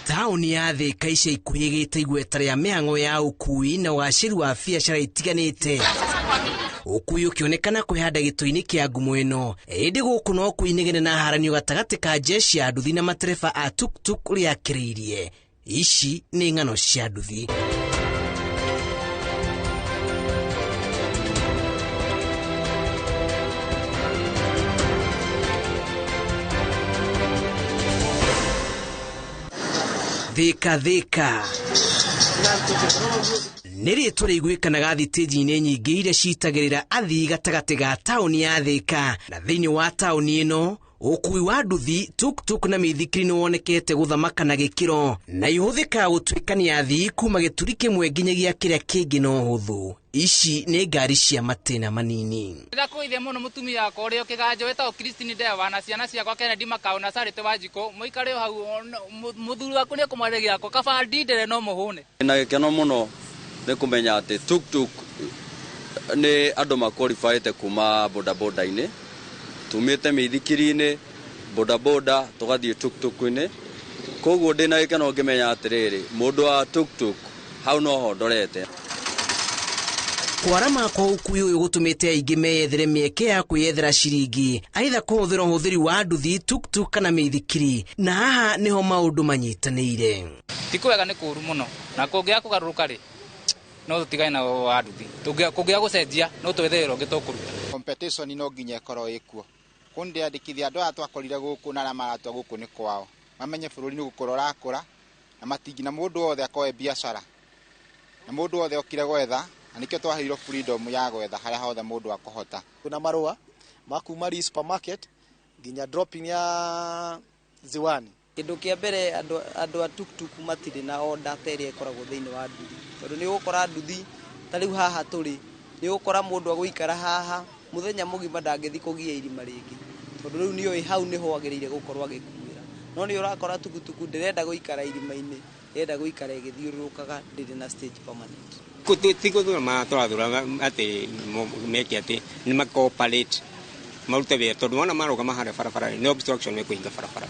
Taũni ya Thĩka ica ikuhĩ ĩgĩte igweta rĩa mĩhang'o ya ũkui na ũgacĩru wa biacara itiganĩte. Ũkui ũkĩonekana kwĩhanda gĩtũ-inĩ kĩa ngumo ĩno, ĩndĩ gũkũ no kwĩnegene na haranio gatagatĩ ka jeshi ya nduthi na matereba a tuktuk rĩakĩrĩirie. Ici nĩ ng'ano cia nduthi. Thĩka Thĩka nĩ rĩtwa rĩiguĩkanaga thitĩnji-inĩ nyingĩ iria citagĩrĩra athii gatagatĩ ga taũni ya Thĩka, na thĩinĩ wa taũni ĩno ũkui wa nduthi, tuktuk na mĩithikiri nĩ wonekete gũthamaka na gĩkĩro na ihũthĩkaga gũtuĩkania athii kuma gĩturi kĩmwe nginyagia kĩrĩa kĩngĩ na ũhũthũ. Ici nĩ ngari cia matĩna manini. Ndakũithia mũno mũtumia wakwa ũrĩa ũkĩganjo wĩtagwo Christine Ndewa na ciana ciakwa Kennedy Makau na Charity Wanjikũ, mũikare o hau, mũthuri waku nĩ ekũmwarĩria gĩakwa, kaba ndindĩre no mũhũne. Na gĩkeno mũno nĩ kũmenya atĩ tuktuk nĩ andũ makwalifaĩte kuma bodaboda-inĩ, tumĩte mĩithikiri-inĩ, bodaboda tũgathiĩ tuktuk-inĩ. Koguo ndĩna gĩkeno ngĩmenya atĩrĩrĩ, mũndũ wa tuktuk hau noho ndorete. Kwarama kwa ũkui ũyũ gũtũmĩte aingĩ meyethere mĩeke ya kwĩyethera ciringi, aitha kũhũthĩra ũhũthĩri wa nduthi, tuktuk kana mĩithikiri, na haha nĩho maũndũ manyitanĩire. Ti kwega, nĩ kũũru mũno, na kũngĩaga kũgarũrũka rĩ, no tũtigane na wa nduthi. Kũngĩaga gũcenjia no twethe wĩra ũngĩ tũkũruta. Competition no nginya ĩkorwo ĩkuo. Kũu ndĩandĩkithia andũ aya twakorire gũkũ na arĩa maratwa gũkũ nĩ kwao, mamenye bũrũri nĩ gũkũra ũrakũra, na matingi na mũndũ wothe akoe biacara, na mũndũ wothe okire gwetha, na nĩkĩo twaheirwo freedom ya gwetha harĩa hothe mũndũ akũhota. Kwĩna marũa ma kuma Lee supermarket nginya dropping ya Ziwani. Kĩndũ kĩa mbere, andũ a tuktuk matirĩ na order ta ĩrĩa ĩkoragwo thĩinĩ wa nduthi, tondũ nĩ ũgũkora nduthi ta rĩu haha tũrĩ, nĩ ũgũkora mũndũ agũikara haha mũthenya mũgima ndangĩthiĩ kũgia irima rĩngĩ, tondũ rĩu nĩoĩ hau nĩho agĩrĩire gũkorwo agĩkuĩra. No nĩ ũrakora tukutuku ndĩrenda gũikara irima-inĩ, ĩrenda gũikara ĩgĩthiũrũrũkaga, ndĩrĩ na stage permanent. Ti gũthura tũrathura atĩ meke atĩ nĩ ma cooperate marute wĩra, tondũ wona marũgama harĩa barabara nĩ obstruction ĩkũhinga barabara,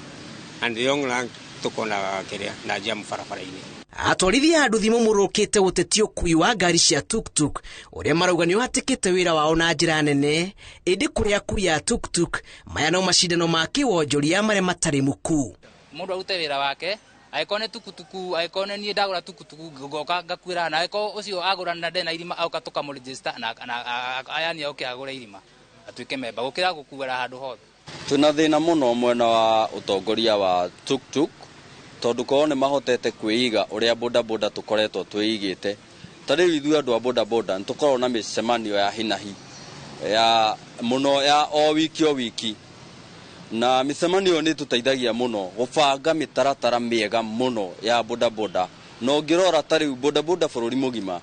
and the long run tũkona kĩrĩa na jam barabara-inĩ. Atwarithia a nduthi mamũrũkĩte gũtetia ũkui wa ngari cia tuktuk ũrĩa marauga nĩ ũhatĩkĩte wĩra wao na njĩra nene, ĩndĩ kũrĩ akui a tuktuk maya no macindano ma kĩwonjoria marĩa matarĩ muku. Mũndũ arute wĩra wake, angĩkorwo nĩ tukutuku, angĩkorwo nĩ niĩ ndagũra tukutuku ngoka ngakuĩra, na angĩkorwo ũcio agũra na ndarĩ na irima auka tũkamũregister na ayani oke agũre irima atuĩke memba gũkĩra gũkuĩra handũ hothe. Twĩna thĩna mũno mwena wa ũtongoria wa tuktuk, tondũ korwo nĩ mahotete kwĩiga ũrĩa bodaboda tũkoretwo twĩigĩte. Ta rĩu ithuĩ andũ a bodaboda nĩ tũkoragwo na mĩcemanio ya hinahi ya mũno ya o wiki o wiki, na mĩcemanio ĩyo nĩ ĩtũteithagia mũno gũbanga mĩtaratara mĩega mũno ya bodaboda. Na ũngĩrora ta rĩu bodaboda bũrũri mũgima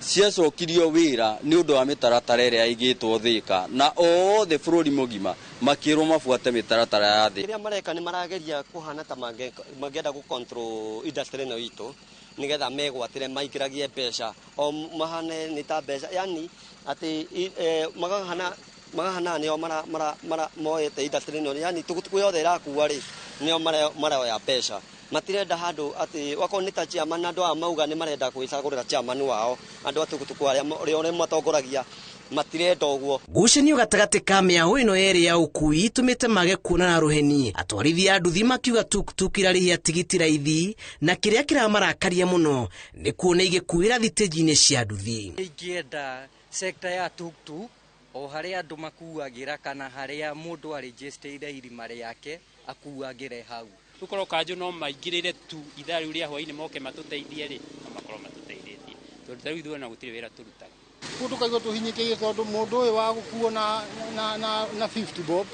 ciacokirio wĩra nĩ ũndũ wa mĩtaratara ĩrĩa ĩigĩtwo Thĩka, na othe bũrũri mũgima makĩrwo mabuate mĩtaratara ya thĩ. Kĩrĩa mareka nĩ marageria kũhana ta mangĩenda gũ control industry ĩno itũ, nĩgetha megwatĩre maingĩragie mbeca o mahane nĩ ta mbeca, yani atĩ magahana nĩo moete industry ĩno, yani tukutuku yothe ĩrakua rĩ nĩo maroya mbeca. Matirenda handũ atĩ wakorwo nĩ ta chairman, andũ aya mauga nĩ marenda gwĩcagũrĩra chairman wao, andũ a tukutuku arĩa ũrĩa matongoragia matirenda ũguo. Ngucanio gatagatĩ ka mĩahũ ĩno yerĩ ya ũkui itũmĩte mage kuonana rũheni. Atwarithia a nduthi makiuga tuktuk irarĩhia tigiti raithi, na kĩrĩa kĩramarakaria mũno nĩ kuona igĩkuĩra thitĩnji-inĩ cia nduthi. Ingĩenda sector ya tuktuk o harĩa andũ makuagĩra kana harĩa mũndũ arĩnjĩstĩire irima rĩake akuagĩre hau. Rĩu kanjũ no maingĩrĩre tu ithaa rĩu rĩa hwaĩ-inĩ moke matũteithie rĩ, no makorwo matũteithĩtie, tondũ ta rĩu ithuĩ ona gũtirĩ wĩra tũrutaga. Kũu tũkaigua tũhinyĩkĩire tondũ mũndũ ũyũ wa gũkuo na 50 bob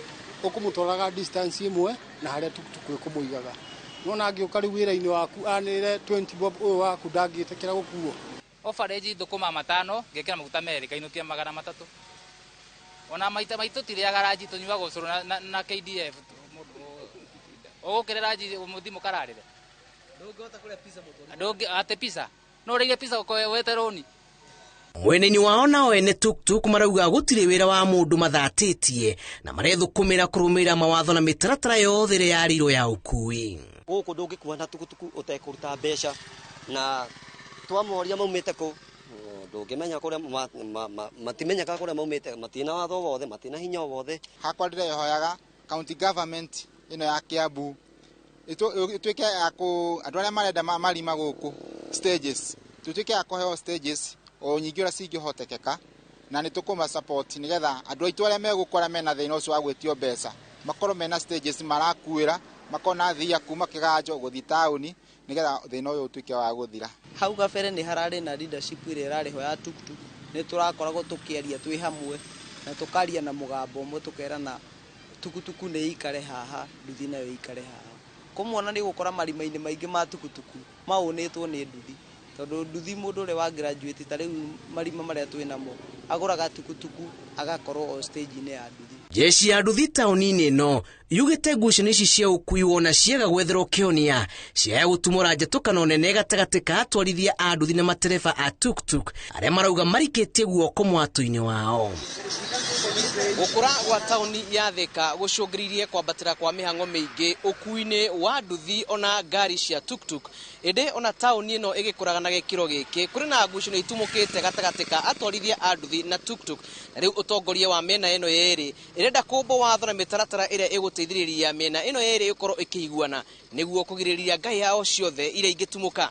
ũkũmũtwaraga distance ĩmwe na harĩa tuktuk ĩkũmũigaga. Nĩwona angĩũka rĩu wĩra-inĩ waku anĩrĩre 20 bob ũyũ waku ndangĩtĩkĩra gũkuo. Average thũkũma matano ngekĩra maguta merĩ ngainũkia 300. Ona maita maitũ tirĩaga ranji, tũnyuaga ũcũrũ na KDF. Ũgũkĩrĩra ranji mũthiĩ mũkararĩre. Ndũngĩhota kũrĩa pizza mũtũrĩre. Ndũngĩ, atĩ pizza. No ũrĩire pizza ũkoe wete rũni. Mwena-inĩ wao nao ene tuktuk marauga gũtirĩ wĩra wa mũndũ mathatĩtie na marethũkũmĩra kũrũmĩrĩra mawatho na mĩtaratara yothe ĩrĩa yarĩirwo ya ũkui. Gũkũ ndũngĩkua na tukutuku ũtekũruta mbeca, na twamoria maumĩte kũ ndũngĩmenya kũrĩa matimenyekaga kũrĩa maumĩte, matina watho wothe, matina hinya wothe. Hakwa ndĩrehoyaga county government ĩno ya Kiambu ĩtuĩke ya kũ andũ arĩa marenda marima gũkũ stages, tutuĩke ya kũheo stages o nyingĩ ũrĩa cingĩhotekeka, na nĩ tũkũma support nĩgetha andũ aitũ arĩa megũkũ arĩa mena thĩna ũcio wa gwĩtio mbeca makorwo mena stages marakuĩra, makorwo na athii a kuma Kĩganjo gũthiĩ taũni nĩgetha thĩna ũyũ ũtuĩke wa gũthira. Hau kabere nĩ hararĩ na leadership ĩrĩa ĩrarĩho ya tuktuk, nĩ tũrakoragwo tũkĩaria twĩ hamwe na tũkaria na mũgambo ũmwe, tũkerana tukutuku nĩ ikare haha, nduthi nayo ikare haha. Kũmwona nĩ gũkora marima-inĩ maingĩ ma tukutuku maũnĩtwo nĩ nduthi, tondũ nduthi mũndũ ũrĩa wa graduate ta rĩu marima marĩa twĩ namo agũraga tukutuku agakorwo o stage-inĩ ya nduthi. Jeshi ya nduthi taũni-inĩ ĩno yugĩte ngucanio ici cia ũkui wona ciaga gwetherwo kĩhonia ciaya gũtumũra njatũkano nene gatagatĩ ka atwarithia a nduthi na matereba a tuktuk arĩa marauga marikĩtie guoko mwatũ-inĩ wao. Gũkũra gwa taũni ya Thika gũcũngĩrĩirie kwambatĩra kwa mĩhang'o mĩingĩ ũkui-inĩ wa nduthi ona ngari cia tuktuk, ĩndĩ ona taũni ĩno ĩgĩkũraga na gĩkĩro gĩkĩ kũrĩ na ngucanio itumũkĩte gatagatĩ ka atwarithia a nduthi na tuktuk, na rĩu ũtongoria wa mĩena ĩno yerĩ ĩrenda kũmbwo watho na mĩtaratara ĩrĩa ĩgũteithĩrĩria mĩena ĩno yerĩ ĩkorwo ĩkĩiguana nĩguo kũgirĩrĩria ngai yao ciothe iria ingĩtumũka.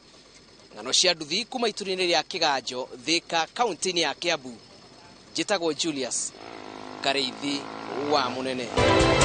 Ng'ano cia nduthi kuma itũra-inĩ rĩa Kĩganjo, Thika, kaunti-inĩ ya Kiambu. Njĩtagwo Julius Karĩithi wa Mũnene.